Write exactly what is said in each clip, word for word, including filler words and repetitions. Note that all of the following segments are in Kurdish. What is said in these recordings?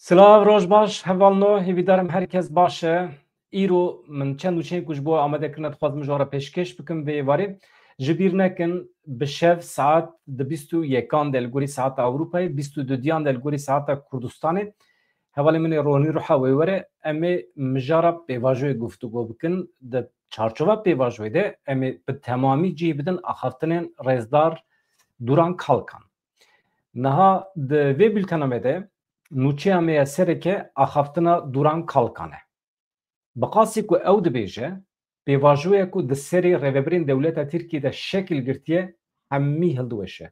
Silav, roj baş, hevalno, hêvîdarim herkes baş e. Îro min çend nûçeyên ku ji bo amade kirine dixwazim ji we re pêşkêş bikim vê êvarê. Ji bîr nekin, bi şev saet di bîst û yekan de li gorî saeta Ewropayê, bîst û dudiyan de li gorî saeta Kurdistanê. Hevalê min ê ronî ruha wê were, em ê mijara pêvajoyê guftûgo bikin. Di çarçova pêvajoyê de em ê bi temamî cih bidin axaftinên rêzdar Duran Kalkan. Niha di vê bültena me de nûçeya me ya sereke axaftina Duran Kalkan e. Bi qasî ku ew dibêje, pêvajoya ku di serê rêvebirên dewleta Tirkiyê de şekil girtiye, hemî hildiweşe.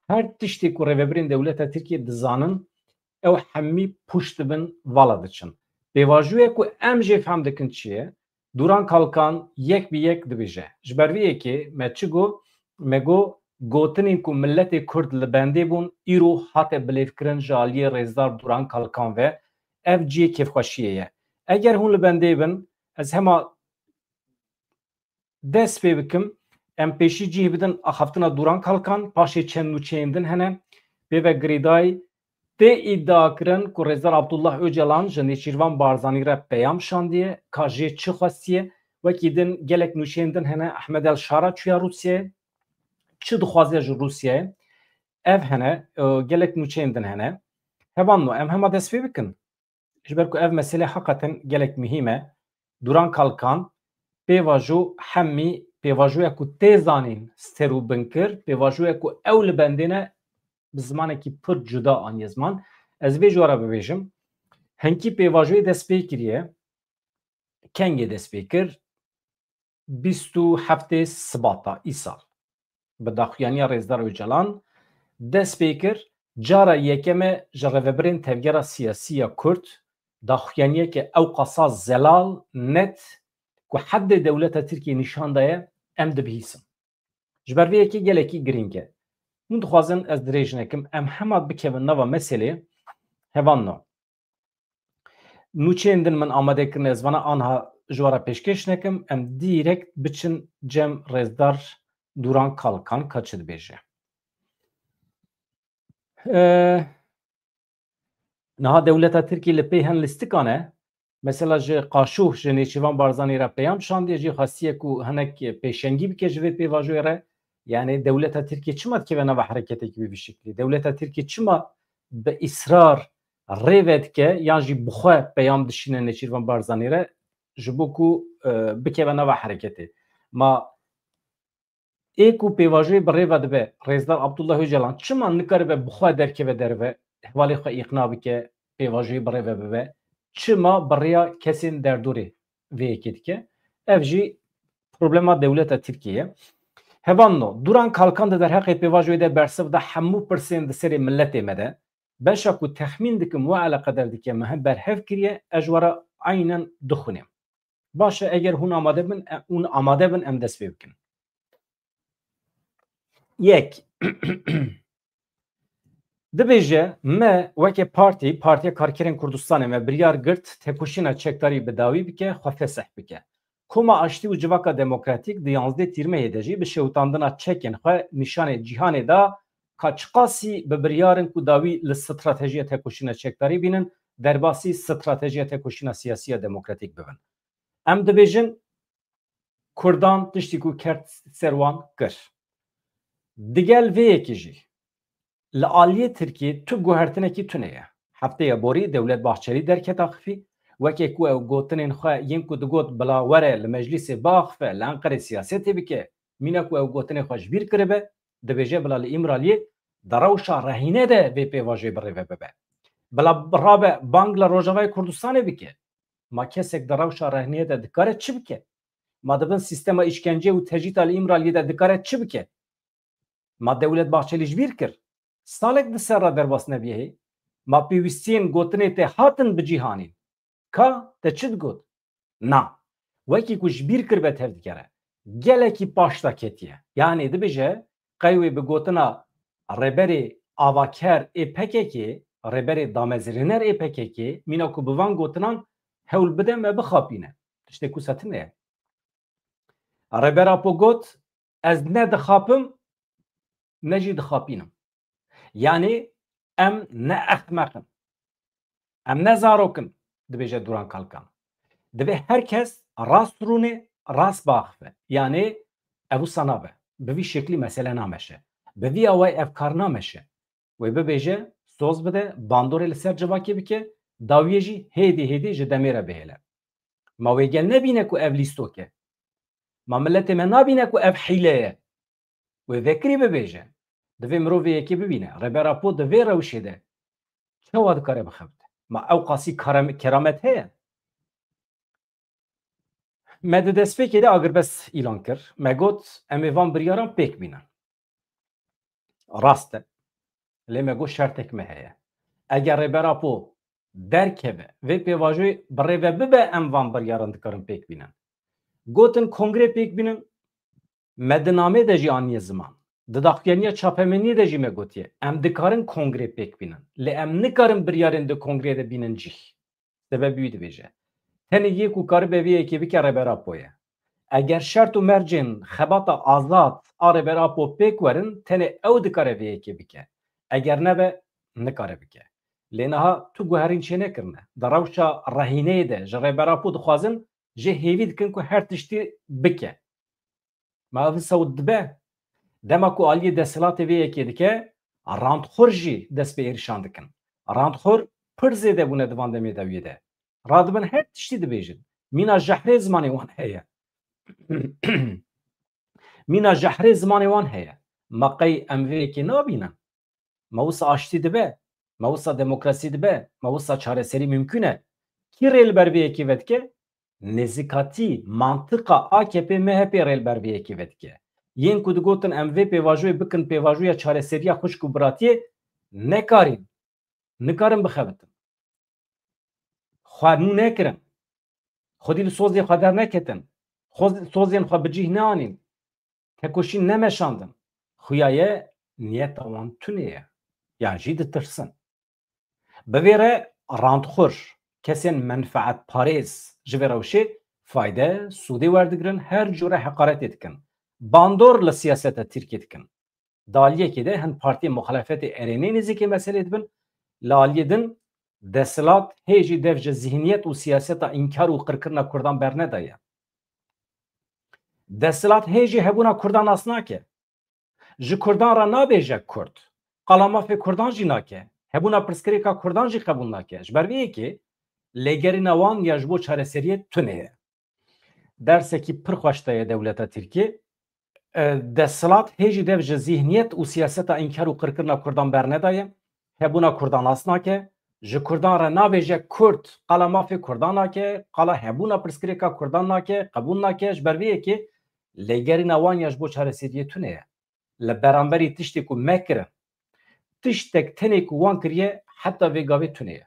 Her tiştê ku rêvebirên dewleta Tirkiyê dizanin, ew hemî pûç dibin, vala diçin. Pêvajoya ku em jê fehm dikin çi ye? Duran Kalkan yek bi yek dibêje. Ji ber vê yekê me çi got? Me got, gotinên ku miletê Kurd li bendê bûn, îro hate bilêvkirin ji aliyê rêzdar Duran Kalkan ve. Ev cihê kêfxweşiyê ye. Eger hûn li bendê bin, ez hema dest pê bikim, em pêşî cih bidin axaftina Duran Kalkan, paşê çend nûçeyên din hene. Pê ve girêdayî tê îdia kirin ku rêzdar Abdullah Ocalan ji Nêçîrvan Barzanî re peyam şandiye, ka jê çi xwestiye, wekî din gelek nûçeyên din hene, Ehmed El Şara çûya Rûsyayê, çi dixwaze ji Rûsyayê, ev hene, e, gelek nûçeyên din hene. Hevalno, em hema dest pê bikin. Ji ber ku ev mesele heqeten gelek muhîm e. Duran Kalkan, pêvajo hemî, pêvajoya ku tê zanîn ser û bin kir, pêvajoya ku ew li bendê ne, bi zimanekî pir cuda aniye ziman. Ez vê ji we re bibêjim. Hinkî pêvajoyê dest pê kiriye. Kengê dest pê kir? Bîst û heftê Sibata îsal. Bi daxuyaniya rêzdar Ocalan dest pê kir. Cara yekem e ji rêvebirên tevgera siyasî ya Kurd daxuyaniyeke ewqasa zelal, net, ku heddê dewleta Tirkiyê nîşan daye, em dibihîsin. Ji ber vê yekê gelekî girîng e. Hûn dixwazin ez dirêj nekim, em hema bikevin nava meselê, hevalno. Nûçeyên din min amade kirine, ez vana anha ji we re pêşkêş nekim, em dîrekt biçin cem rêzdar Duran Kalkan ka çi dibêje. Ee, niha dewleta Tirkiyê li pê hin lîstikan e. Mesela ji Qaşûx, ji Nêçîrvan Barzanî re peyam şandiye, jê xwestiye ku hinek pêşengî bike ji vê pêvajoyê re. Yani dewleta Tirkiyê çima dikeve nava hereketekî bi vî şeklî? Dewleta Tirkiyê çima bi îsrar rê vedike yan jî bi xwe peyam dişîne Nêçîrvan Barzanî re ji bo ku, e, bikeve nava hereketê? Ma ê ku pêvajoyê bi rê ve dibe, rêzdar Abdullah Ocalan çima nikaribe bi xwe derkeve derve, hevalê xwe îqna bike, pêvajoyê bi rê ve bibe? Çima bi rêya kesên derdorê vê yekê dike? Ev jî problema dewleta Tirkiyê ye. Hevalno, Duran Kalkan di derheqê pêvajoyê de bersiv da hemû pirsên di serê miletê me de. Beşa ku texmîn dikim we eleqeder dike, me hem berhev kiriye, ez ji we re aynen dixwînim. Baş e, eger hûn amade bin, e, hûn amade bin, em dest pê bikin. Yek. Dibêje, me weke partî, Partiya Karkerên Kurdistanê, me biryar girt tekoşîna çekdarî bi dawî bike, xwe fesih bike. Koma Aştî û Civaka Demokratîk di yanzdeh Tîrmehê de jî bi şewitandina çekên xwe nîşanê cîhanê da ka çiqasî bi biryar in ku dawî li stratejiya tekoşîna çekdarî bînin, derbasî stratejiya tekoşîna siyasî ya demokratîk bibin. Em dibêjin, Kurdan tiştî ku kert ser wan kir. Digel vê yekê jî li aliyê Tirkiyê tu guhertinekî tune ye. Hefteya borî Dewlet Bahçelî derket axifî, weke ku ew gotinên xwe yên ku digot bila were li meclîsê biaxife, li Enqerê siyasetê bike, mîna ku ew gotinê xwe ji bîr kiribe, dibêje bila li Îmraliyê di rewşa rehîne de vê pêvajoyê bi rê ve bibe. Bila rabe bang li Rojavayê Kurdistanê bike. Ma kesek di rewşa rehînê de dikare çi bike? Ma di bin sîstema îşkencê û tecrîta li Îmraliyê de dikare çi bike? Ma Dewlet Bahçelî ji bîr kir? Salek di ser re derbas nebiye hê? Ma pêwîstiyên gotinê te hatin bi cîhanîn? Ka te çi digot? Na. Wekî ku ji bîr kiribe tevdikere. Gelekî paşta ketiye. Yanî dibêje, qey wê bi gotina rêberê avaker ê P K K, rêberê damezrîner ê P K K, mîna ku bi van gotinan hewl bide me bixapîne. Tiştê ku setine ye. Rêber Apo got, ez ne dixapim, ne jî dixapînim. Yanî em ne ehmeq in. Em ne zarok in, dibêje Duran Kalkan. Divê her kes rast rûnê, rast biaxive. Yanê ev wisa nabe. Bi vî şeklî mesele nameşe. Bi vî awayî ev kar nameşe. Wê bibêje, soz bide, bandorê li ser civakê bike, dawiyê jî hêdî hêdî ji demê re bihêle. Ma wê gel nebîne ku ev lîstok e? Ma miletê me nabîne ku ev hîle ye? Wê vekirî bibêje. Divê mirov vê yekê bibîne. Rêber Apo di vê rewşê de çawa dikare bixebite? Ma ew qasî karem-, keramet heye? Me di destpêkê de agirbest îlan kir. Me got, em ê van biryaran pêk bînin. Rast e. Lê me got şertek me heye. Eger Rêber Apo derkeve, vê pêvajoyê bi rê ve bibe, em van biryaran dikarin pêk bînin. Gotin kongrê pêk bînin, me di namê de jî aniye ziman. Di daxuyaniya çapemeniyê de jî me gotiye, em dikarin kongrê pêk bînin. Lê em nikarin biryarên di kongrê de bînin cih. Sebebî wî dibêje. Tenê yê ku karibe vê yekê bike Rêber Apo ye. Eger şert û mercên xebata azad a Rêber Apo pêk werin, tenê ew dikare vê yekê bike. Eger nebe, nikare bike. Lê niha tu guherîn çênekirine. Di rewşa rehîneyê de ji Rêber Apo dixwazin, jê hêvî dikin ku her tiştî bike. Ma ev wisa dibe. Dema ku aliyê desthilatê vê yekê dike, randxwir jî dest bi êrişan dikin. Randxwir pir zêde bûne di van demê dawiyê de. Radibin her tiştî dibêjin. Mîna jehrê zimanê wan heye. Mîna jehrê zimanê wan heye. Ma qey em vê yekê nabînin? Ma wisa aştî dibe? Ma wisa demokrasî dibe? Ma wisa çareserî mimkun e? Kî rê li ber vê yekê vedike? Nêzîkatî, mantiqa A K P M H P rê li ber vê yekê vedike. Yên ku digotin em vê pêvajoyê bikin pêvajoya çareseriya xwişk û biratiyê, nekarîn. Nikarin bixebitin. Xwe nû nekirin. Xwedî li sozê xwe derneketin. Xwe, sozên xwe bi cih neanîn. Tekoşîn nemeşandin. Xuya ye niyeta wan tune ye. Yan jî ditirsin. Bi vê re randxwir, kesên menfeetparêz ji vê rewşê fayde, sûdê werdigirin, her cure heqaretê dikin. Bandor li siyaseta Tirkiyê dikin. Di aliyekê de hin partiyên muxalefetê erênê nêzîkê meselê dibin, li aliyê din desthilat hê jî dev ji zîhniyet û siyaseta înkar û qirkirina Kurdan bernedaye. Desthilat hê jî hebûna Kurdan nas nake. Ji Kurdan re nabêje Kurd. Qala mafê Kurdan jî nake. Hebûna pirsgirêka Kurdan jî qebûl nake. Ji ber vê yekê lêgerîna wan ya ji bo çareseriyê tune ye. Dersekî pir xweş daye dewleta Tirkiyê. E, desthilat hê jî dev ji zîhniyet û siyaseta înkar û qirkirina Kurdan bernedaye. Hebûna Kurdan nas nake. Ji Kurdan re nabêje Kurd, qala mafê Kurdan nake, qala hebûna pirsgirêka Kurdan nake, qebûl nake. Ji ber vê yekê lêgerîna wan ya ji bo çareseriyê tune ye. Li beramberî tiştê ku me kirin, tiştek tenê ku wan kiriye heta vê gavê tune ye.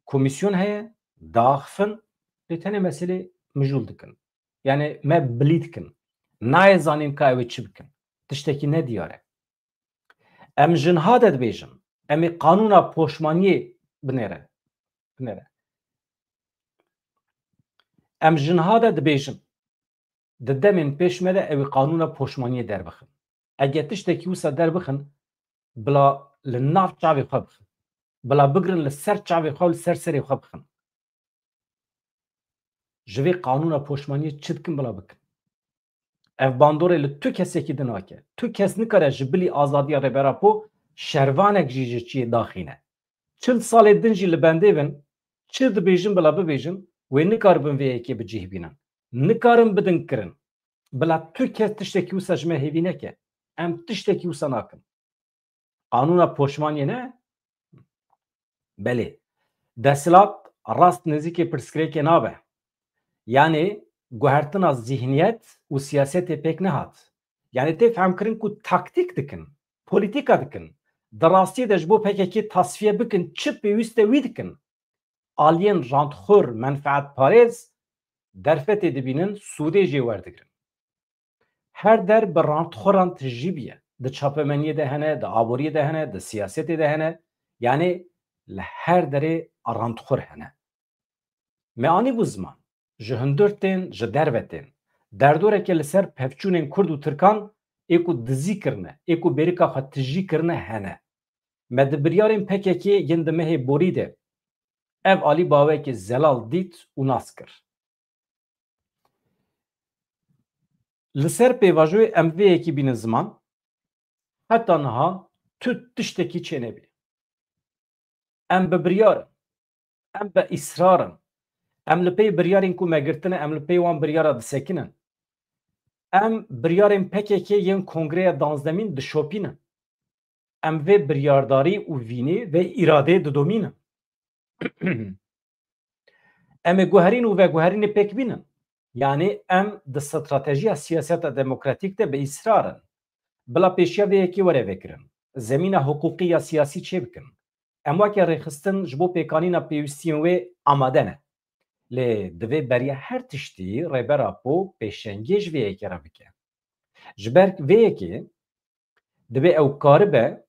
Komîsyon heye, diaxifin, lê tenê meselê mijûl dikin. Yani me bilî dikin. Nayê zanîn ka ew ê çi bikin. Tiştekî nediyar e. Em ji niha de dibêjin, em ê qanûna poşmaniyê binêre. Binêre. Em ji niha de dibêjin, di demên pêş me de ew ê qanûna poşmaniyê derbixin. Eger tiştekî wisa derbixin, bila li nav çavê xwe bixin. Bila bigirin li ser çavê xwe û li ser serê xwe bixin. Ji vê qanûna poşmaniyê çi dikin bila bikin. Ev bandorê li tu kesekî din nake. Tu kes nikare ji bilî azadiya Rêber Apo şervanek jî ji çiyê daxîne. Çil salê din jî li bendê bin, çi dibêjin bila bibêjin, wê nikaribin vê yekê bi cih bînin. Nikarin bidin kirin. Bila tu kes tiştekî wisa ji me hêvî neke. Em tiştekî wisa nakin. Qanûna poşmaniyê ne? Belê. Desthilat rast nêzîkê pirsgirêkê nabe. Yanê guhertina zîhniyet û siyasetê pêk nehat. Yanê tê fehmkirin ku taktîk dikin, polîtîka dikin. Di rastiyê de ji bo P K K tasfiye bikin, çi pêwîst e wî dikin. Aliyên rantxwir, menfeetparêz derfetê dibînin, sûdê jê werdigirin. Her der bi rantxweran tijî bûye. Di çapemeniyê de hene, di aboriyê de hene, di siyasetê de hene. Yanî li her derê rantxwir hene. Me anîbû ziman. Ji hundir tên, ji derve tên. Derdoreke li ser pevçûnên Kurd û Tirkan ê ku dizî kirine, ê ku bêrika xwe tijî kirine hene. Me di biryarên P K K yên di mehê borî de Ev alî bi awekî zelal dît û nas kir. Li ser pêvajoyê em vê yekê bînin ziman, heta niha tu tiştekî çênebî. Em bi biryar in. Em bi îsrar in. Em li pey biryarên ku me girtine, em li pey wan biryara disekinin. Em biryarên P K K yên kongreya danzdemîn dişopînin. Em vê biryardarî û vînê, vê îradeyê didomînin. Em ê guherîn û veguherînê pêk bînin. Yanî em di stratejiya siyaseta demokratîk de bi îsrar in. Bila pêşiya vê yekê were vekirin. Zemîna hiqûqî ya siyasî çêbikin. Em weke rêxistin ji bo pêkanîna pêwîstiyên wê amade ne. Lê divê beriya her tiştî Rêber Apo pêşengiyê ji vê yekê re bike. Ji ber vê yekê divê ew karibe,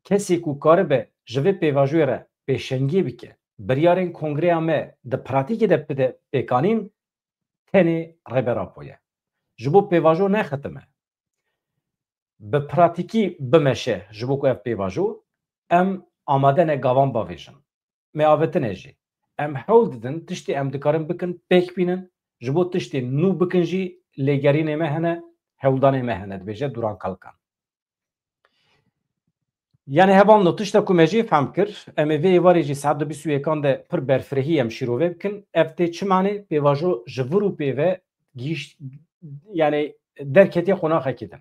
kesê ku karibe ji vê pêvajoyê re pêşengiyê bike, biryarên kongreya me di pratîkê de bide pêkanîn, tenê Rêber Apo ye. Ji bo pêvajo nexitime. Bi pratîkî bimeşe ji bo ku ev pêvajo, em amade ne gavan bavêjin. Me avêtine jî. Em hewl didin, tiştê em dikarin bikin, pêk bînin, ji bo tiştê nû bikin jî lêgerînê me hene, hewldanê me hene, dibêje Duran Kalkan. Yanî hevalno, tişta ku me jê fehm kir, em ê vê êvarê jî saet du bîst û yekan de pir berfirehî em şîrove bikin. Ev tê çi manê? Pêvajo ji vir û pê ve gihîşt, yanî derketiye qonaxekî din.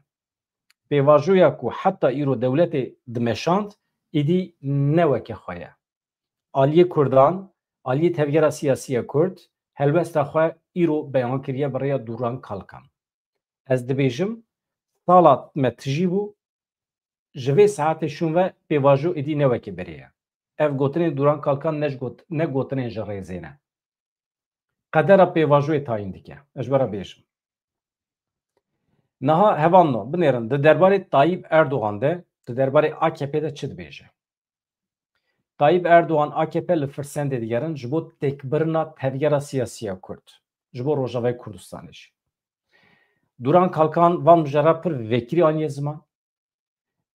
Pêvajoya ku heta îro dewletê dimeşand, êdî ne weke xwe ye. Aliyê Kurdan, aliyê tevgera siyasî ya Kurd, helwesta xwe îro beyan kiriye bi rêya Duran Kalkan. Ez dibêjim, sala me tijî bû, ji vê saetê şûn ve pêvajo êdî ne wekî berê ye. Ev gotinên Duran Kalkan ne ji got-, ne gotinên ji rêzê ne. Qedera pêvajoyê tayîn dike. Ez ji we re bêjim. Niha hevalno, binêrin, di derbarê Tayyip Erdogan de, di derbarê A K P de çi dibêje? Tayyip Erdogan, A K P li firsendê digerin ji bo têkbirina tevgera siyasî ya Kurd, ji bo Rojavayê Kurdistanê jî. Duran Kalkan van mijara pir vekirî aniye ziman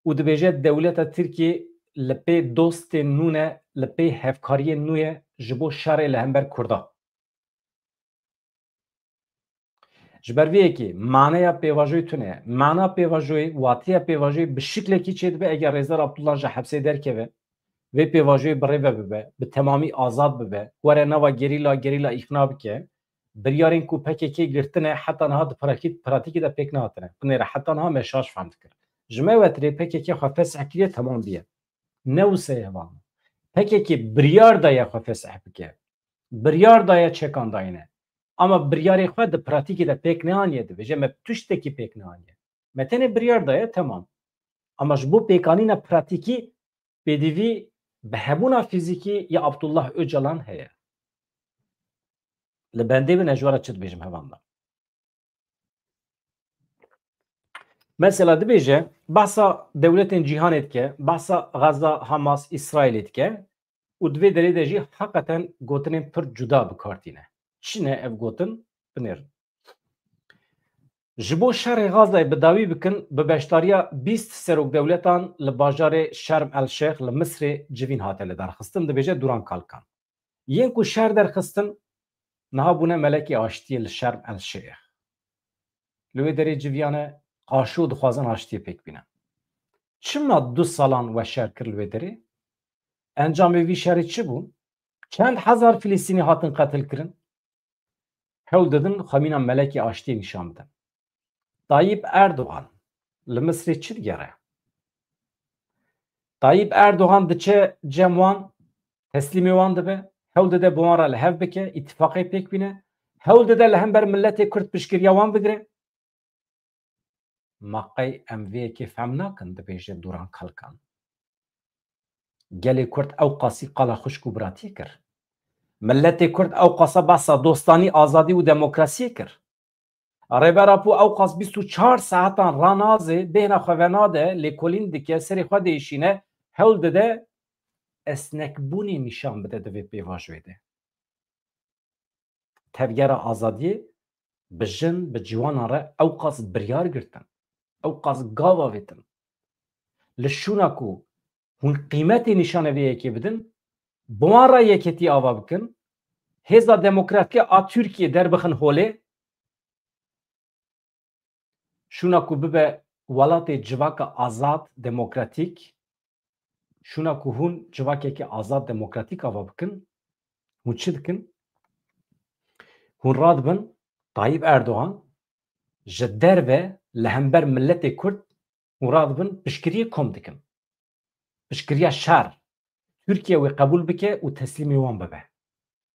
û dibêje dewleta Tirkiyê li pê dostên nû ne, li pê hevkariyên nû ye ji bo şerê li hember Kurdan. Ji ber vê yekê maneya pêvajoyê tune ye. Mana pêvajoyê, wateya pêvajoyê bi şiklekî çêdibe eger Rêzdar Abdullah ji hepsê derkeve, vê pêvajoyê bi rê ve bibe, bi temamî azad bibe, were nava gerîla, gerîla îqna bike, biryarên ku P K K girtine heta niha di pratîk-, pratîkê de pêk nehatine. Binêre heta niha me şaş fehm dikir. Ji me wetirê P K K xwe fesih kiriye, temam biye. Ne wisa ye van. P K K biryar daye xwe fesih bike. Biryar daye çekan dayine. Ama biryarê xwe di pratîkê de pêk neaniye, dibêje me tiştekî pêk neaniye. Me tenê biryar daye, temam. Ama ji bo pêkanîna pratîkî pêdivî bi hebûna fîzîkî ya Abdullah Ocalan heye. Li bendê bin ez ji we re çi dibêjim hevalno? Mesela dibêje, behsa dewletên cîhanê dike, behsa Gaza, Hamas, Îsraîlê dike û di vê derê de jî heqeten gotinên pir cuda bi kar tîne. Çi ne ev gotin? Binêrin. Ji bo şerê Gazayê bi dawî bikin, bi beşdariya bîst serokdewletan li bajarê Şerm El Şêx li Misrê civîn hate lidarxistin, dibêje Duran Kalkan. Yên ku şer derxistin, niha bûne melekê aştiyê li Şerm El Şêx. Li wê derê civiyane qaşo dixwazin aştiyê pêk bînin. Çima du salan we şer kir li wê derê? Encamê vî şerê çi bû? Çend hezar Filistînî hatin qetil kirin? Hewl didin xwemîna melekê aştiyê nîşan bidin. Tayyip Erdogan li Misrê çi digere? Tayyip Erdogan diçe cem wan, teslîmê wan dibe, hewl dide bi wan re li hev bike, îtîfaqê pêk bîne, hewl dide li hember miletê Kurd piştgiriya wan bigire. Ma qey em vê yekê fehm nakin, dibêje Duran Kalkan. Gelê Kurd ewqasî qala xwişk û biratiyê kir. Miletê Kurd ewqasa behsa dostanî, azadî û demokrasiyê kir. Rêber Apo ewqas bîst û çar saetan ranazê, bêhna xwe venade, lêkolîn dike, serê xwe diêşîne, hewl dide esnekbûnê nîşan bide di vê pêvajoyê de. Tevgera azadiyê bi jin, bi ciwanan re ewqas biryar girtin, ewqas gav avêtin. Li şûna ku hûn qîmetê nîşanê vê yekê bidin, Bi wan re yeketî ava bikin, hêza demokratîk a Tirkiyê derbixin holê, şûna ku bibe welatê civaka azad, demokratîk, şûna ku hûn civakekî azad, demokratîk ava bikin, hûn çi dikin? Hûn radibin Tayyip Erdogan ji derve li hember miletê Kurd hûn radibin piştgiriyê kom dikin. Piştgiriya şer. Tirkiye wê qebûl bike û teslîmê wan bibe.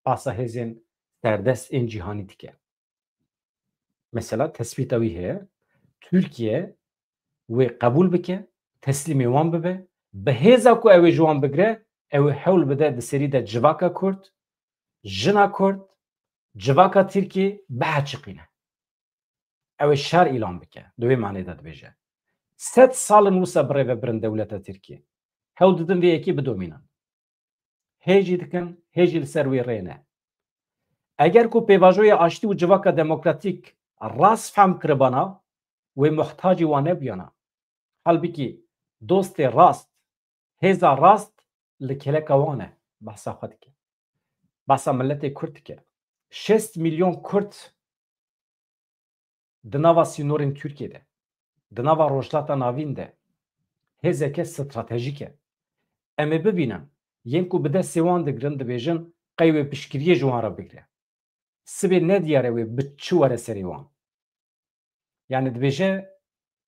Pasa hêzên serdest ên cîhanî dike. Mesela tespîta wî heye. Tirkiye wê qebûl bike, teslîmê wan bibe. Bi hêza ku ew ê ji wan bigre, ew ê hewl bide di serî de civaka Kurd, jina Kurd, civaka Tirkiyê biheçiqîne. Ew ê şer îlan bike. Di wê manê de dibêje. Sed sal in wisa bi rêvebirin dewleta Tirkiyê. Hewl didin vê yekê bidomînin. Hê jî dikin, hê jî li ser wê rê ne. Eger ku pêvajoya aştî û civaka demokratîk rast fehm kiribana, wê muhtacî wan nebûyana. Halbikî dostê rast, hêza rast li keleka wan e. Behsa xwe dike. Behsa miletê Kurd dike. Şêst milyon Kurd di nava sînorên Tirkiyê de, di nava Rojhilata Navîn de hêzeke stratejîk e. Em ê bibînin, yên ku bi destê wan digirin, dibêjin, qey wê piştgiriyê ji wan re bigire. Sibê nediyar e wê bi çi were serê wan. Yani dibêje,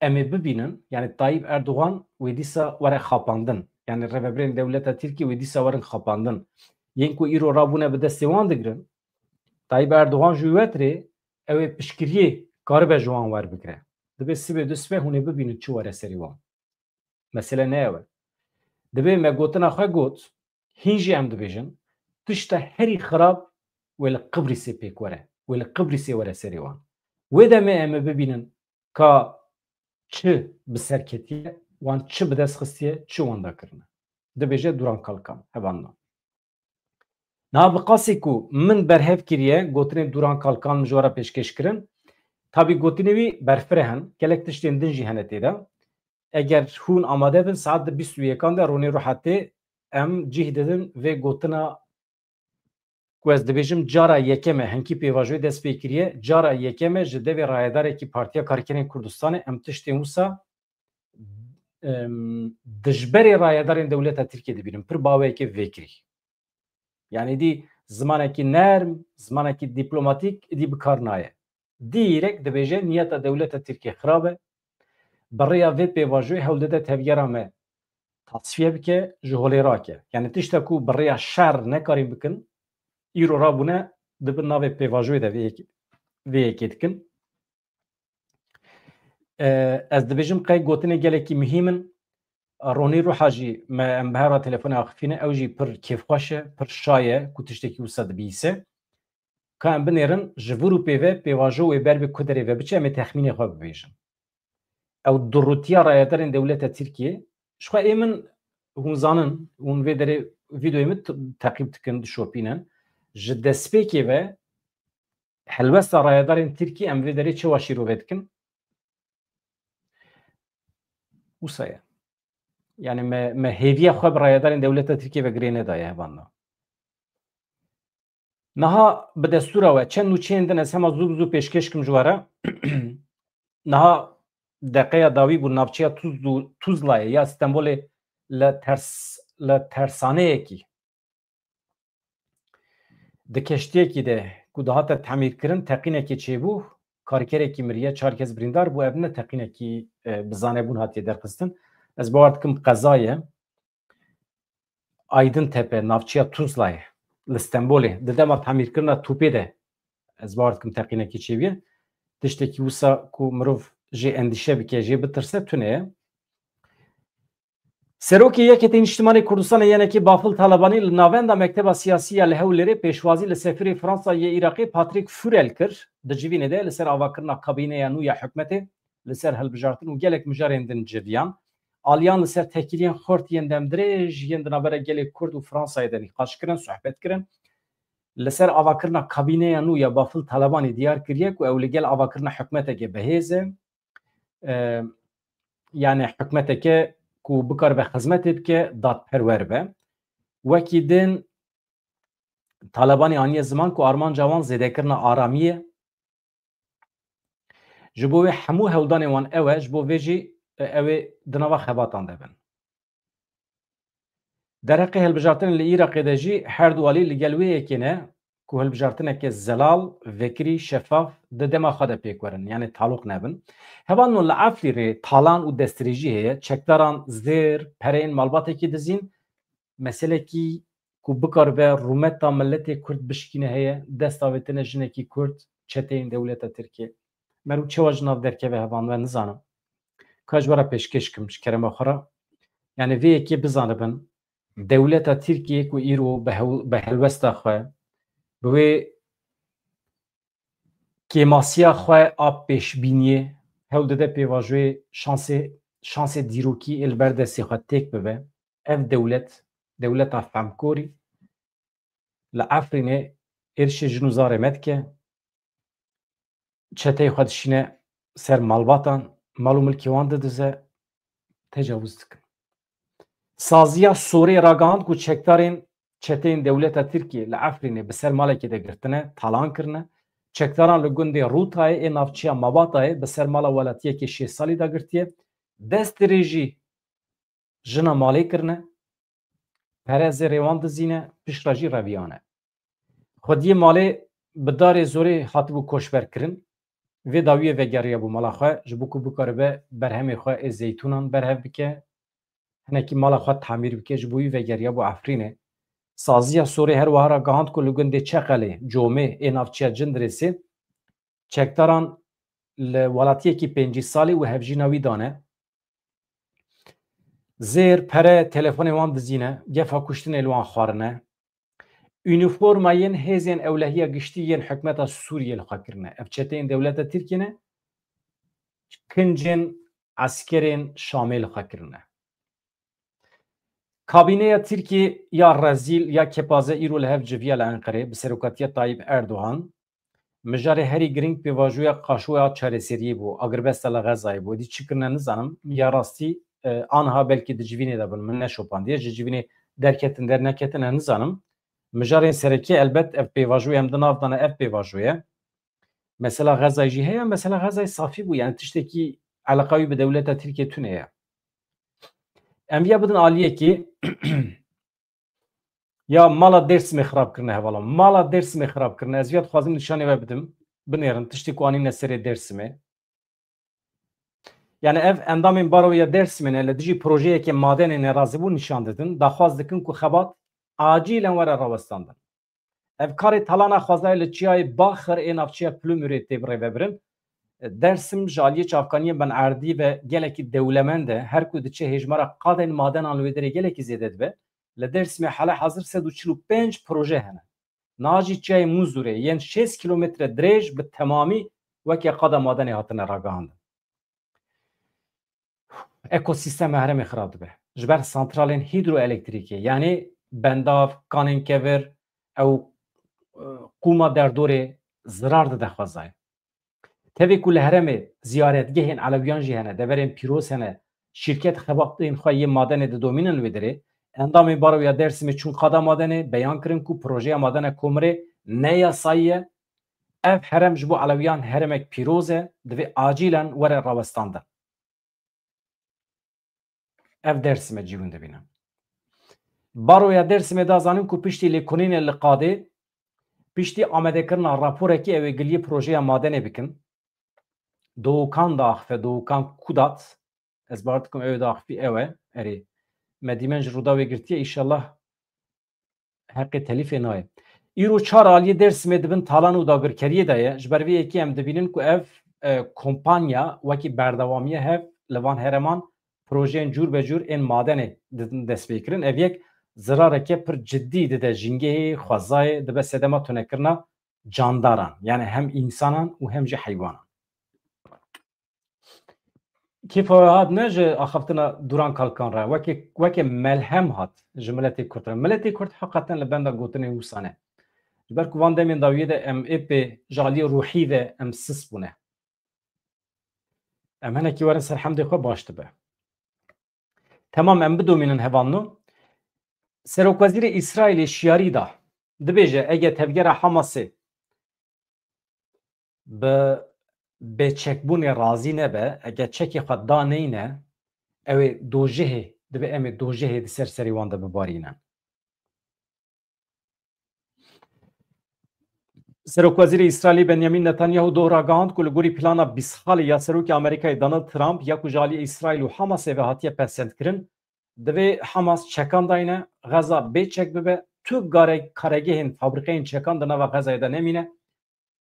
em ê bibînin, yani Tayyip Erdogan wê dîsa were xapandin. Yani rêvebirên dewleta Tirkiyê wê dîsa werin xapandin. Yên ku îro rabûne bi destê wan digirin, Tayyip Erdogan ji wî wetirê ew ê piştgiriyê karibe ji wan werbigire. Dibê sibê du sibê hûn ê bibînin çi were serê wan. Mesele ne ew e. Dibê me gotina xwe got, hîn jî em dibêjin, tişta herî xirab wê li Qibrîsê pêk were, wê li Qibrîsê were serê wan. Wê demê em ê bibînin ka çi bi ser ketiye, wan çi bi dest xistiye, çi wenda kirine. Dibêje Duran Kalkan, hevalno. Niha bi qasî ku min berhev kiriye, gotinên Duran Kalkan min ji we re pêşkêş kirin. Tabî gotinê wî berfireh in, gelek tiştên din jî hene tê de. Eger hûn amade bin, saet di bîst û yekan de Ronî Ruha tê, em cih didin vê gotina ku ez dibêjim cara yekem e, hinkî pêvajoyê dest pê kiriye, cara yekem e ji devê rayedarekî Partiya Karkerên Kurdistanê em tiştên wisa, em, dijberê rayedarên dewleta Tirkiyê dibînin. Pir baweyekê vêkirî. Yani dî zimanekî nerm, zimanekî dîplomatîk dî bi kar naye. Dîrek dibêje niyeta dewleta Tirkiyê xirab e. Bi rêya vê pêvajoyê hewl dide tevgera me tasfiye bike, ji holê rake. Yani tişta ku bi rêya şer nekarîn bikin, îro rabûne di bin navê pêvajoyê de vê yekê, vê yekê dikin. E, ez dibêjim qey gotinê gelekî muhîm in. Ronî Ruha jî me em bi hev re telefonê axifîne, ew jî pir kêfxweş e, pir şa ye ku tiştekî wisa dibihîse. Ka em binêrin, ji vir û pê ve pêvajo wê ber bi ku derê ve biçe, em ê texmînê xwe bibêjin. Ew durûtiya rayedarên dewleta Tirkiyê, ji xwe ê min hûn zanin, hûn vê derê vîdeoyê min t-, teqîb dikin, dişopînin. Ji destpêkê ve helwesta rayedarên Tirkî em vê derê çawa şîrove dikin? Wisa ye. Yani me, me hêviya xwe bi rayedarên dewleta Tirkiyê ve girê nedaye hevalno. Niha bi destûra we çend nûçeyên din ez hema zû bi zû pêşkêş kim ji we re. Niha deqeya dawî bû navçeya Tuz-, Tuzlayê ya Stenbolê li ters-, li tersaneyekî di keştiyekî de ku dihate temîrkirin teqînekê çêbû, karkerekî miriye, çar kes birîndar bû. Ev ne teqînekî, e, bi zanebûn hatiye derxistin. Ez bawer dikim qeza ye. Aydin Tepe, navçeya Tuzlayê, li Stenbolê, di dema temîrkirina topê de, ez bawer dikim teqînekî çêbûye. Tiştekî wisa ku mirov jê endîşe bike, jê bitirse, tune ye. Serokê Yekê Niştimanê Kurdistanê, Y N K, Bafil Talebanî li navenda Mekteba Siyasî ya li Hewlêrê pêşwazî li sefîrê Fransa yê Iraqê Patrick Furel kir. Di civînê de li ser avakirina kabîneya nû ya hikûmetê li ser hilbijartin û gelek mijarên din civiyan. Aliyan li ser têkiliyên xurt yên demdirêj yên di navbera gelê Kurd û Fransayê de nîqaş kirin, sohbet kirin. Li ser avakirina kabîneya nû ya Bafil Talebanî diyar kiriye ku ew li gel avakirina hikûmeteke bihêz e. E, yani hikûmeteke ku bikaribe xizmetê bike, dadperwer be. Wekî din Talebanê aniye ziman ku armanca wan zêdekirina aramiyê. Ji bo wê hemû hewldanên wan ew e, ji bo vê jî, e, ew ê di nava xebatan de bin. Derheqê hilbijartinên li Iraqê de jî her du alî li gel wê yekê ne ku hilbijartineke zelal, vekirî, şefaf di dema xwe de pêk werin, yanî taloq nebin. Hevalno li Efrînê talan û destdirêjî heye, çekdaran zêr, pereyên malbatekî dizîn, meselekî ku bikaribe rûmeta miletê Kurd bişkîne heye, dest avêtine jinekî Kurd, çeteyên dewleta Tirkiyê. Meriv çawa ji nav derkeve hevalno, ez nizanim. Ka ji we re pêşkêş kim ji kerema xwe re. Yanî vê yekê bizanibin, dewleta Tirkiyê ku îro bi hew-, bi helwesta xwe, bi wê kêmasiya xwe a pêşbîniyê hewl dide pêvajoyê şansê, şansê dîrokî ê li ber destê xwe têk bibe. Ev dewlet, dewleta femkorî li Efrînê êrişê jin û zarê me dike, çeteyê xwe dişîne ser malbatan, mal û milkê wan didize, tecawuz dikin. Saziya Sorê ragihand ku çekdarên çeteyên dewleta Tirkiyê li Efrînê bi ser malekê de girtine, talan kirine. Çekdaran li gundê Rûtayê ê navçeya Mabatayê bi ser mala welatiyekê şêst salî dagirtiye. Destdirêjî jina malê kirine, pere zêrê wan dizîne, piştre jî reviyane. Xwediyê malê bi darê zorê hatibû koçber kirin. Vê dawiyê vegeriya bû mala xwe, ji bo ku bikaribe berhemê xwe ê zeytûnan berhev bike. Hinekî mala xwe tamîr bike, ji bo wî vegeriya bû Efrînê. Saziya Sorê her wiha ragihand ku li gundê Çeqelê, Comê ê navçeya Cindirêsê çekdaran li welatiyekî pêncî salî û hevjîna wî dane. Zêr, pere, telefonê wan dizîne, gefa kuştinê li wan xwarine. Unîformayên hêzên ewlehiya giştî yên hikûmeta Sûriyê li xwe kirine. Ev çeteyên dewleta Tirkiyê ne, kincên eskerên Şamê li xwe kirine. Kabîneya Tirkiyê ya rezîl, ya kepaze îro li hev civiya li Enqerê bi serokatiya Tayyip Erdogan. Mijarê herî girîng pêvajoya qaşoya çareseriyê bû, agirbesta li Xezayê bû. Êdî çi kirine nizanim. Ya rastî, e, anha belkî di civînê de bin, min neşopandiye. Ji civînê derketin, derneketine nizanim. Mijarên sereke elbet ev pêvajoya em di nav de ne, ev pêvajoye. Mesela Xezayê jî heye, mesela Xezayê safî bû. Yani tiştekî eleqa wî bi dewleta Tirkiye tune ye. Em viya bidin aliyekî. Ya mala Dêrsimê xirab kirine hevala. Mala Dêrsimê xirab kirine. Ez viya dixwazim nîşanê we bidim. Binêrin tiştê ku anîne serê Dêrsimê. Yani ev endamên Baroya Dêrsimê ne, li dijî projeyeke madenê nerazîbûn nîşan didin. Daxwaz dikin ku xebat acîlen were rawestandin. Ev karê talana xwezayê li çiyayê Baxir ê navçeya Pilimurê tê birêvebirin. Dêrsim ji aliyê çavkaniyên bin erdî ve gelekî dewlemend e. Her ku diçe hêjmara qadên madenan li wê derê gelekî zêde dibe. Li Dêrsimê hale hazir sed û çil û pênc proje hene. Niha jî çiyayê Mûzûrê yên şêst kîlometre dirêj bi temamî weke qada madenê hatine ragihandin. Ekosîstema herêmê xirab dibe. Ji ber santralên hîdroelektrîkê, yanî bendav, kanên kevir, ew, e, qûma derdorê zirar dide xwezayê. Tevî ku li herêmê ziyaretgehên Elewiyan jî hene, deverên pîroz hene, şîrket xebatên xwe yê madenê didomînin li wê derê. Endamên Baroya Dêrsimê çûn qada madenê, beyan kirin ku projeya madena Komirê ne yasayî ye. Ev herêm ji bo Elewiyan herêmek pîroz e, divê acîlen were rawestandin. Ev Dêrsim e, cî hûn dibînin. Baroya Dêrsimê da zanîn ku piştî lêkolînê li qadê, piştî amadekirina raporekî ew ê giliyê projeya madenê bikin. Doğukan diaxife, Doğukan Kudat. Ez bawer dikim ew ê diaxifî ew e. Erê. Me dîmen ji Rûdawê girtiye, îşellah heqê telîfê nayê. Îro çar aliyê Dêrsimê di bin talan û dagirkeriyê de ye. Ji ber vê yekê em dibînin ku ev, e, kompanya wekî berdewamiye hev li van herêman projeyên cûr be cûr ên madenê didin destpêkirin. Ev yek zirareke pir cidî dide jîngehê, xwezayê, dibe sedema tunekirina candaran. Yani hem însanan û hem jî heywanan. Kêfa we hat ne ji axaftina Duran Kalkan re, weke, weke melhem hat ji miletê Kurd re. Miletê Kurd heqeten li benda gotinên wisa ne. Ji ber ku van demên dawiyê de em êpê ji aliyê ruhî ve em sis bûne. Em hinekî werin ser hemdê xwe baş dibe. Temam, em bidomînin hevalno. Serokwezîrê Îsraîlê şiyarî da. Dibêje, eger tevgera Hamasê bi bêçekbûnê razî nebe, eger çekê xwe daneyne, ew ê dojehê, dibe em ê dojehê di ser serê wan de bibarînin. Serokwezîrê Îsraîlî Benyamin Netanyahu doh ragihand ku li gorî plana bîst xalî ya Serokê Amerîkayê Donald Trump ya ku ji aliyê Îsraîl û Hamasê ve hatiye pesendkirin, divê Hamas çekan dayne, Xeza bê çek bibe, tu gare-, karegehên fabrîkeyên çekan di nava Xezayê de nemîne,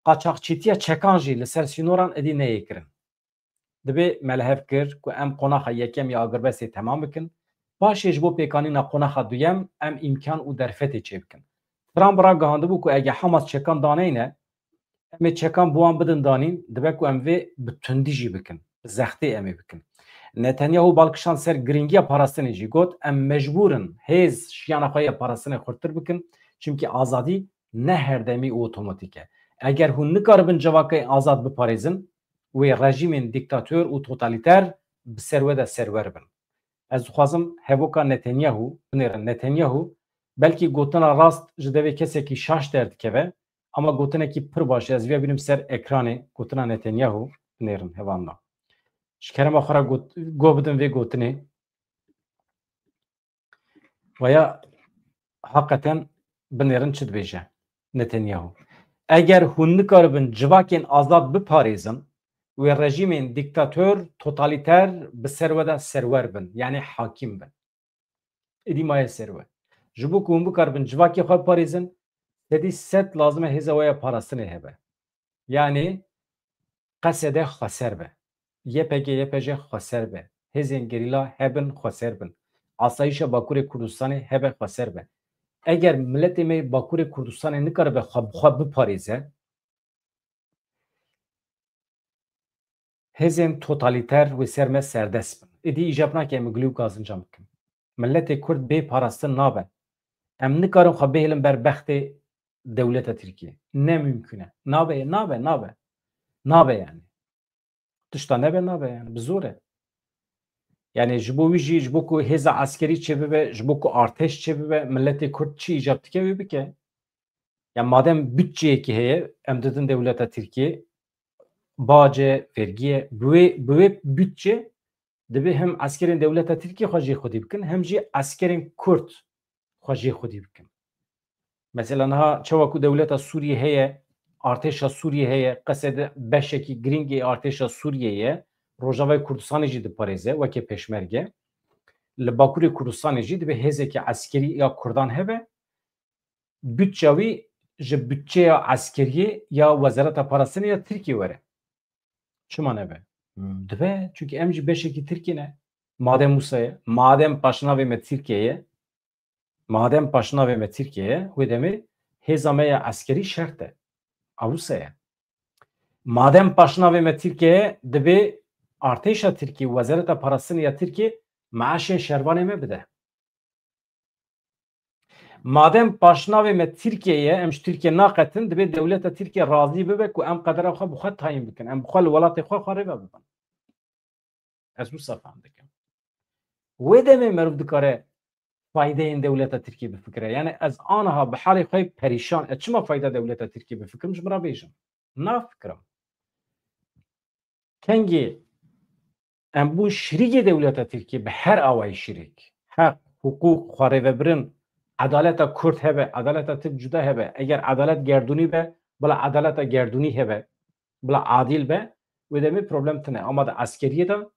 qaçaxçîtiya çekan jî li ser sînoran êdî neyê kirin. Divê me li hev kir ku em qonaxa yekem ya agirbestê temam bikin. Paşê ji bo pêkanîna qonaxa duyem em îmkan û derfetê çêbikin. Trump ragihandibû ku eger Hamas çekan daneyne, em ê çekan bi wan bidin danîn, dibe ku em vê bi tundî jî bikin, bi zextê em ê bikin. Netanyahu bal kişand ser girîngiya parastinê jî, got, em mecbûr in hêz şiyana xwe ya parastinê xurttir bikin, çimkî azadî ne herdemî û otomatîk e. Eger hûn nikaribin civakê azad biparêzin, wê rejîmên dîktator û totalîter bi ser we de serwer bin. Ez dixwazim hevoka Netanyahu binêrin. Netanyahu belkî gotina rast ji devê kesekî şaş derdikeve, ama gotinekî pir baş e. Ez vê bînim ser ekranê gotina Netanyahu binêrin hevalno. Ji kerema xwe re got-, go bidin vê gotinê. Veya heqeten binêrin çi dibêje Netanyahu. Eger hûn nikaribin civakên azad biparêzin, wê rejîmên dîktator, totalîter bi ser we de serwer bin, yanî hakim bin. Êdî maye ser we. Ji bo ku hûn bikaribin civakê xwe biparêzin, sedî sed lazim e hêza we ya parastinê hebe. Yanî Qesede xweser be. Y P G, Y P J xweser be. Hêzên gerîla hebin, xweser bin. Asayîşa Bakurê Kurdistanê hebe, xweser be. Eger miletê me yê Bakurê Kurdistanê nikaribe xwe bi xwe biparêze, hêzên totalîter wê ser me serdest bin. Êdî îcab nake em gulî û gazincan bikin. Miletê Kurd bê parastin nabe. Em nikarin xwe bihêlin ber bextê dewleta Tirkiyê. Ne mimkun e. Nabe, nabe, nabe. Nabe yani. Tişta nebe nabe yani. Bi zor e. Yani ji bo wî jî, ji bo ku hêza eskerî çêbibe, ji bo ku artêş çêbibe, miletê Kurd çi îcab dike wê bike. Ya madem bütçeyekî heye, em didin dewleta Tirkiyê, bace, vergiye, bi wê, bi wê bütçe dibê hem eskerên dewleta Tirkiyê xwe jê xwedî bikin, hem jî eskerên Kurd xwe jê xwedî bikin. Mesela niha çawa ku dewleta Sûriyê heye, artêşa Sûriyê heye, Qesede beşekî girîng ê artêşa Sûriyê ye, Rojavayê Kurdistanê jî diparêze weke pêşmerge. Li Bakurê Kurdistanê jî dibe hêzeke eskerî ya Kurdan hebe, bütçeya wî ji bütçeya eskeriyê ya Wezareta Parastinê ya Tirkiyê were. Çima nebe? Hmm, dibe, çünkü em jî beşekî Tirkiyê ne. Madem wisa ye, madem paşnavê me Tirkiye ye, madem paşnavê me Tirkiye ye, wê demê hêza me ya eskerî şert e. A wisa ye. Madem paşnavê me Tirkiye ye, dibê artêşa Tirkiyê, Wezareta Parastinê ya Tirkiyê maaşên şervanê me bide. Madem paşnavê me Tirkiye ye, em ji Tirkiye naqetin, dibê dewleta Tirkiye razî bibe ku em qedera xwe bi xwe tayîn bikin. Em bi xwe li welatê xwe xwe rêve bibin. Ez wisa fehm dikim. Wê demê meriv dikare faydeyên dewleta Tirkiye bifikire. Yani ez aniha bi halê xwe perîşan, ez çima fayda dewleta Tirkiye bifikirim, ji min re bêjin. Nafikirim. Kengê em bûn şirîkê dewleta Tirkiyê bi her awayî şirîk. Heq, hiqûq, xwerêvebirin, edaleta Kurd hebe, edaleta Tirk cuda hebe. Eger edalet gerdûnî be, bila edaleta gerdûnî hebe, bila adîl be, wê demê problem tine. Ama di eskeriyê de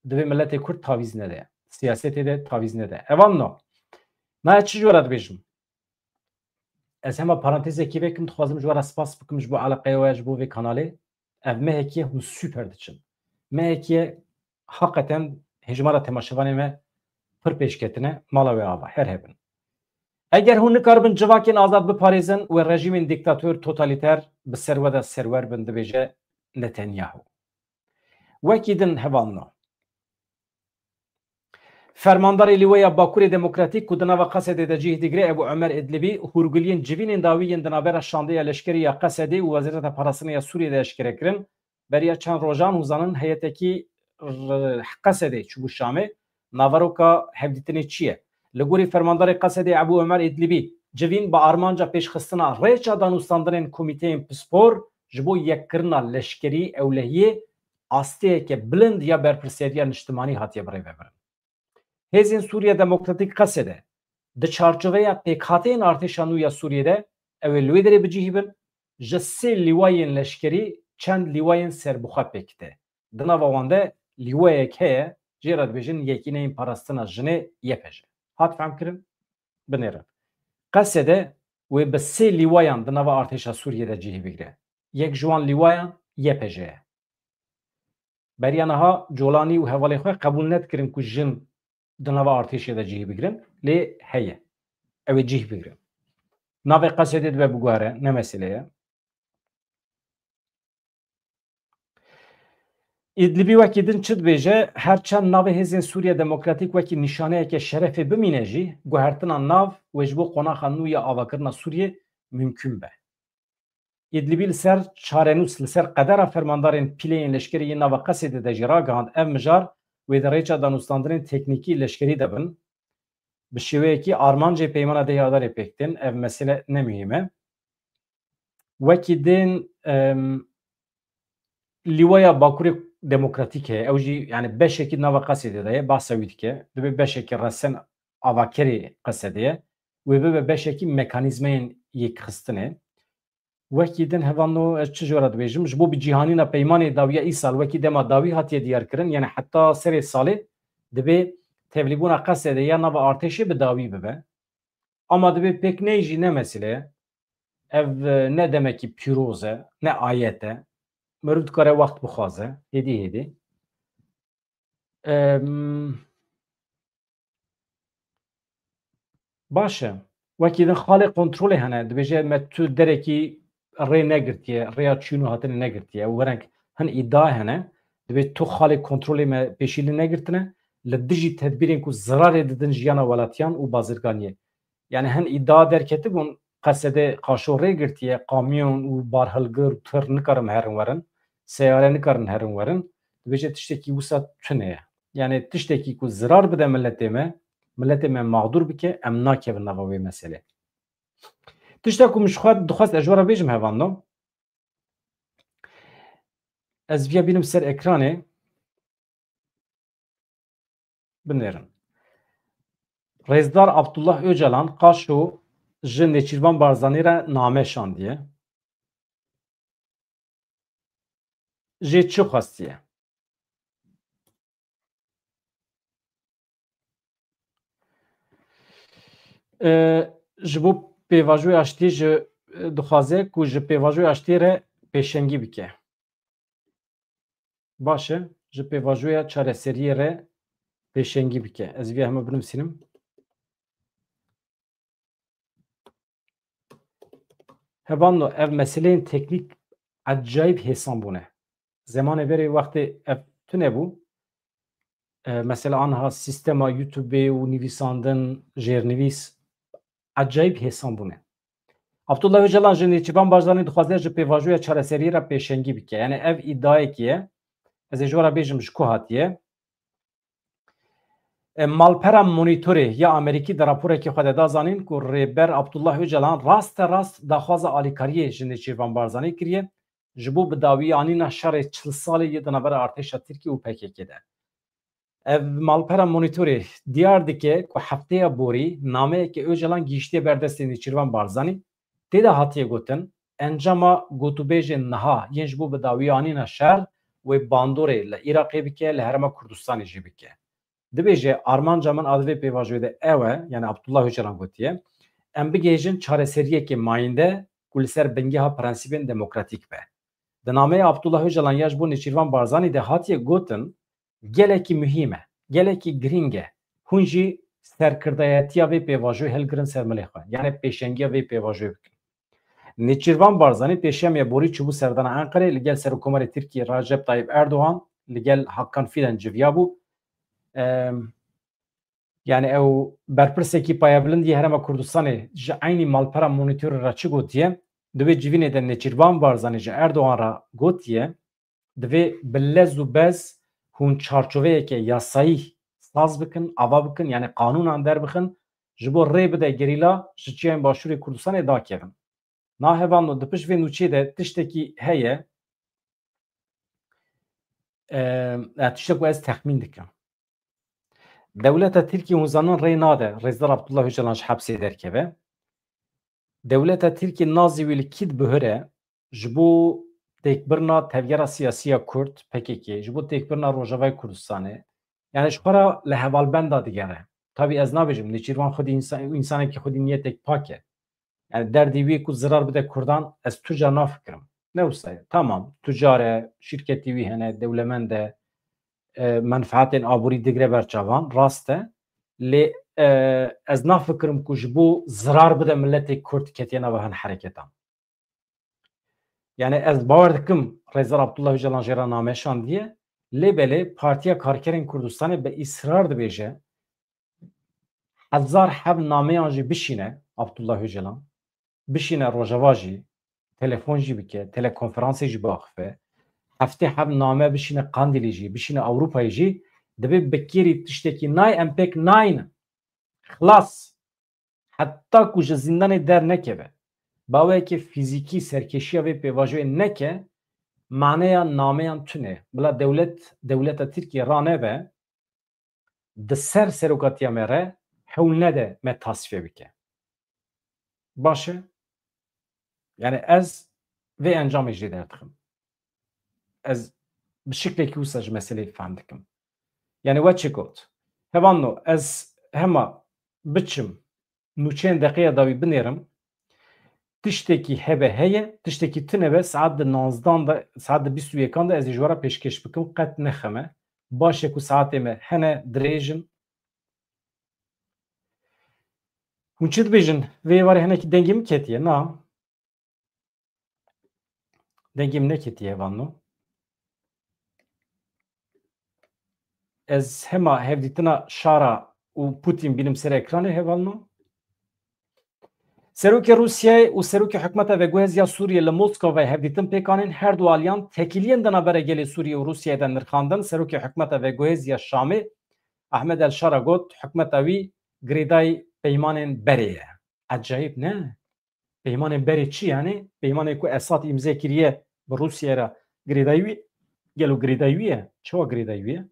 divê miletê Kurd tavîz nede. Siyasetê de tavîz nede. Evan no. Na çi ji we re dibêjim? Ez hema parantezekî vekim, dixwazim ji we re spas bikim ji bo eleqeya we, ji bo vê kanalê. Ev mehekî ye, hûn super diçin. Mehekî ye, heqeten hejmara temaşevanê me pir pêşketine, mala we ava, her hebin. Eger hûn nikaribin civakên azad biparêzin, wê rejîmên dîktator, totalîter bi ser we de serwer bin, dibêje Netanyahu. Wekî din hevalno. Fermandarê Lîweya Bakurê Demokratîk ku di nava Qesedê de cih digire, Ebû Omer Îdlîbî, hûrguliyên civînên dawî yên di navbera şandeya leşkerî ya Qesedê û Wezareta Parastinê ya Sûriyê de eşkere kirin. Beriya çend rojan hûn zanin heyetekî r-, Qesedê çûbû Şamê. Naveroka hevdîtinê çi ye? Li gorî fermandarê Qesedê Ebû Omer Îdlîbî, Civîn bi armanca pêşxistina rêça danûstandinên komîteyên pispor ji bo yekkirina leşkerî ewlehiyê asteyeke bilind ya berpirsiyariya niştimanî hatiye birêvebirin. Hêzên Sûriye Demokratîk, Qesede, di çarçoveya pêkhateyên artêşa nû ya Sûriyê de ew ê li wê derê bi cihî bin, ji sê lîwayên leşkerî çend lîwayên serbixwe pêk tê. Di nava wan de lîwayek heye, jê re dibêjin Yekîneyên Parastina Jinê, Y P J. Hat fehmkirin? Binêrin. Qesede wê bi sê lîwayan di nava artêşa Sûriyê de cihî bigire. Yek ji wan lîwayan Y P J ye. Beriya niha Colanî û hevalên xwe qebûl nedikirin ku jin di nava artêşê de cihî bigirin, lê heye. Ew ê cih bigirin. Navê Qesedê dibe biguhere, ne mesele ye. Îdlibî wekî din çi dibêje, her çend navê Hêzên Sûriye Demokratîk wekî nîşaneyeke şerefê bimîne jî, guhertina nav wê ji bo qonaxa nû ya avakirina Sûriyê mimkûn be. Îdlibî li ser çarenûs, li ser qedera fermandarên pîleyên leşkerî yên nava Qesedê de jî ragihand, ev mijar wê di rêça danûstandinên teknîkî leşkerî de bin. Bi şêweyekî armancê peymana dehê Adarê pêk tên, ev mesele ne muhîm e. Wekî din, em, Lîwaya Bakurê Demokratîk heye, ew jî, yani, beşekî nava Qesedê de ye, behsa wî dike. Dibe beşekî resen avakerê Qesedê ye, wê bibe beşekî mekanîzmayên yekxistinê. Wekî din, hevano, ez çi jora dibêjim, ji bo bi cîhanîna peymanê dawiya îsal wekî dema dawî hatiye diyarkirin, yani heta serê salê dibê tevlîbûna Qesedê ya nava artêşê bi dawî bibe. Ama dibê pêk neyê jî ne mesele ye. Ev, e, ne demekî pîroz e, ne ayet e. Meriv dikare wext bixwaze, hêdî hêdî. Em, baş e. Wekî din xalê kontrolê hene. Dibêje me tu derekî rê negirtiye, rêya çûn û hatinê negirtiye. Û wereng hin îdia hene. Dibê tu xalê kontrolê me pêşî lê negirtine. Li dijî tedbîrên ku zirarê didin jiyana welatiyan û bazirganiyê. Yani hin îdia derketibûn, Qesedê qaşo rê girtiye, kamyon û barhilgir û tir nikarin herin werin, seyare nikarin herin werin. Dibêje tiştekî wisa tune ye. Yani tiştekî ku zirar bide miletê me, miletê me mağdur bike, em nakevin nava wê meselê. Tişta ku min ji xwe dixwest ez ji we re bêjim, hevando. Ez viya bînim ser ekranê. Binêrin. Rêzdar Abdullah Öcalan qaşo ji Nêçîrvan Barzanî re name şandiye. Jê çi xwestiye? E, ji bo pêvajoya aştiyê ji, e, dixwaze ku ji pêvajoya aştiyê re pêşengî bike. Baş e, ji pêvajoya çareseriyê re pêşengî bike. Ez vê heme binivîsînim. Hevando, ev meseleyên teknîk ecayîb hêsan bûne. Zemanê berê wextê ev tune bû. E, mesela anha sîstema YouTube û nivîsandin, jêrnivîs ecayîb hêsan bûne. Abdullah Öcalan ji Nêçîrvan Barzanî dixwaze ji pêvajoya çareseriyê re pêşengî bike. Yani ev îdiayekî ye. Ez ê ji we re bêjim ji ku hatiye. E, Malpera Monitorê ya Amerîkî di raporekî xwe de da zanîn ku Rêber Abdullah Öcalan raste rast daxwaza alîkariyê ji Nêçîrvan Barzanî kiriye, ji bo bi dawî anîna şerê çil salî yê di navbera artêşa Tirkî û P K K de. Ev Malpera Monitorê diyar dike ku hefteya borî nameyeke Öcalan gihîştiye ber destê Nêçîrvan Barzanî. Tê de hatiye gotin, encama gotûbêjên niha yên ji bo bi dawî anîna şer wê bandorê li Iraqê bike, li Herêma Kurdistanê jî bike. Dibêje, armanca min a di vê pêvajoyê de ew e, yani Abdullah Öcalan gotiye, em bigihêjin çareseriyekê mayînde ku li ser bingeha prensîbên demokratîk be. Di nameya Abdullah Öcalan ya ji bo Nêçîrvan Barzanî de hatiye gotin, gelekî muhîm e, gelekî girîng e. Hûn jî serkirdayetiya vê pêvajoyê hilgirin ser milê xwe. Yani pêşengiya vê pêvajoyê bikin. Nêçîrvan Barzanî pêşemiya borî çûbû serdana Enqerê, li gel Serokkomarê Tirkiyê Recep Tayyip Erdogan, li gel Hakan Fidan civiyabû. Em, yani ew berpirsekî payebilind yê Herêma Kurdistanê ji eynî Malpera Monitorê re çi gotiye? Di wê civînê de Nêçîrvan Barzanî ji Erdogan re gotiye, divê bi lez û bez hûn çarçoveyeke yasayî saz bikin, ava bikin, yani qanûnan derbixin, ji bo rê bide gerîla ji çiyayên Başûrê Kurdistanê dakevin. Na hevalno, di pişt vê nûçeyê de tiştekî heye, e, e, tiştek ku ez texmîn dikim. Dewleta Tirkiyê hûn zanin rê nade Rêzdar Abdullah Ocalan ji hepsê derkeve. Dewleta Tirkiyê nazî wî li kî dibihire ji bo têkbirina tevgera siyasî ya Kurd, P K K, ji bo têkbirina Rojavayê Kurdistanê, yani ji xwe re li hevalbenda digere. Tabî ez nabêjim, Nêçîrvan xwedî însan, însanekî xwedî niyetek pak e. Yani derdî wî ku zirar bide Kurdan, ez tu car nafikirim. Ne wisa ye. Tamam, tucar e, şîrketî wî hene, dewlemend e, e, menfaetên aborî digire ber çavan, rast e. Lê, e, ez nafikirim ku ji bo zirar bide miletê Kurd ketiye nava hin hereketan. Yani ez bawer dikim Rêzdar Abdullah Ocalan jê re name şandiye, lê belê Partiya Karkerên Kurdistanê bi îsrar dibêje, hezar heb nameyan jî bişîne Abdullah Ocalan, bişîne Rojava jî, telefon jî bike, telekonferansê jî biaxife, heftê heb name bişîne Qandîlê jî, bişîne Ewropayê jî, dibê bi kêrî tiştekî nayê, em pêk nayînin. Xilas. Heta ku ji zîndanê dernekeve, bi awayekî fîzîkî serkêşiya vê pêvajoyê neke, maneya nameyan tune. Bila dewlet, dewleta Tirkiyê raneve, di ser serokatiya me re hewl nede me tasfiye bike. Baş e? Yani ez vê encamê jê derdixim. Ez bi şiklekî wisa ji meseleyê fehm dikim. Yani we çi got? Hevalno, ez hema biçim nûçeyên deqeya dawî binêrim. Tiştekî hebe heye, tiştekî tune be, saet di nozdan de, saet di bîst û yekan de ez ê ji we re pêşkêş bikim, qet nexeme. Baş e ku saetê me hene dirêj in. Hûn çi dibêjin? Vê êvarê hinekî dengê min ketiye, na? Dengê min neketiye, hevalno. Ez hema hevdîtina Şara û Putin bînim ser ekranê, hevalno. Serokê Rûsyayê û serokê hikûmeta veguhezî ya Sûriyê li Moskova hevdîtin pêk anîn, her du aliyan tekîliyên di navbera gelê Sûriyê û Rûsyayê de nirxandin. Serokê hikûmeta veguhezî ya Şamê Ahmed El Şara got, hikûmeta wî girêdayî peymanên berê ye. Ecayîb ne? Peymanên berê çi yani? Peymanê ku Esad îmze kiriye bi Rûsyayê re girêdayî wî, gelo girêdayî wî ye? Çawa girêdayî wî ye?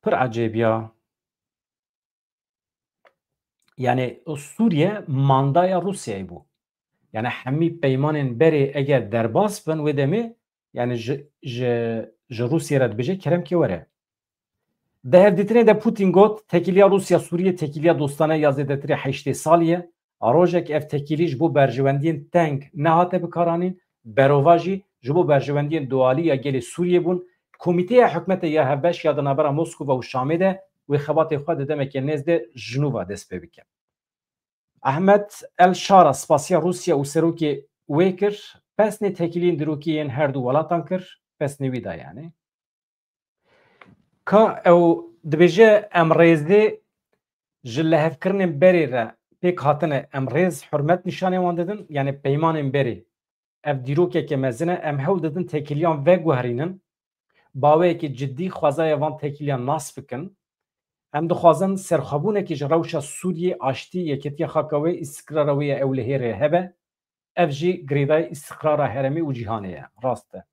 Pir ecêb ya. Yani o Sûriye mandaya Rûsyayê bû. Yani hemî peymanên berê eger derbas bin wê demê, yani ji, ji, ji Rûsyê re dibêje kerem kê were. Di hevdîtinê de Putin got, tekîliya Rûsya Sûriyê tekîliya dostane ya zêdetirê heştê salî ye. A rojek ev tekîlî ji bo berjewendiyên teng nehate bikaranîn, berova jî ji bo berjewendiyên dualî ya gelê Sûriyê bûn. Komîteya hikûmetê ya hevbeş ya di navbera Moskova û Şamê de wê xebatê xwe di demeke nêz de ji nû ve dest pê bike. Ahmed El Şara spasiya Rûsya û serokê wê kir, pesnê tekîliyên dîrokî yên her du welatan kir, pesnê wî da yani. Ka ew dibêje, em rêzê ji lihevkirinên berê re pêk hatine, em rêz, hurmet nîşanê wan didin, yani peymanên berê. Ev dîrokeke mezin e, em hewl didin tekîliyan veguherînin, bi awayekî cidî xwezaya van tekîliyan nas bikin. Em dixwazin serxwebûnekî ji rewşa Sûriyê, aştî, yeketiya xaka wê, îstikrara wê ya ewlehêrê hebe. Ev jî girêdayî îstikrara herêmê û cîhanê ye. Rast e.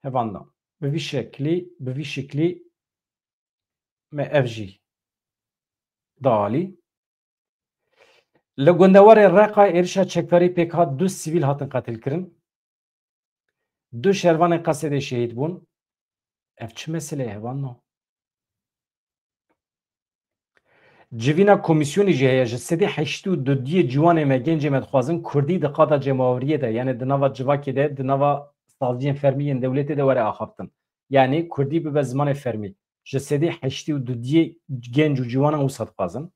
Hevalno, bi vî şeklî, bi vî şeklî me ev jî da alî. Li gundewarê Reqa êrişa çekdarî pêk hat, du sivîl hatin qetilkirin. Du şervanên Qesedê şehîd bûn. Ev çi mesele ye, hevalno? Civîna komîsyonê jî heye, ji sedî heştê û dudiyê ciwanê me, gencê me dixwazin kurdî di qada cemaweriyê de, yani di nava civakê de, di nava saziyên fermî yên dewletê de were axaftin. Yani kurdî bibe zimanê fermî. Ji sedî heştê û dudiyê genc û ciwanan wisa dixwazin.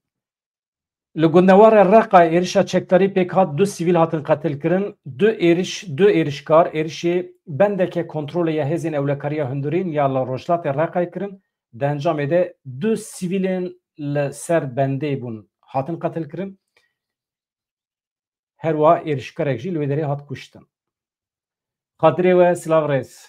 Li gundewara Reqa êrişa çekdarî pêk hat, du sivîl hatin qetilkirin, du êriş, du êrişkar êrişê bendeke kontrolê ya hêzên ewlekariya hundirîn ya li rojhilatê Reqayê kirin. Di encamê de du sivîlên li ser bendê bûn hatin qetilkirin. Her wiha êrişkarek jî li wê derê hat kuştin. Xatirê we, silav rêz.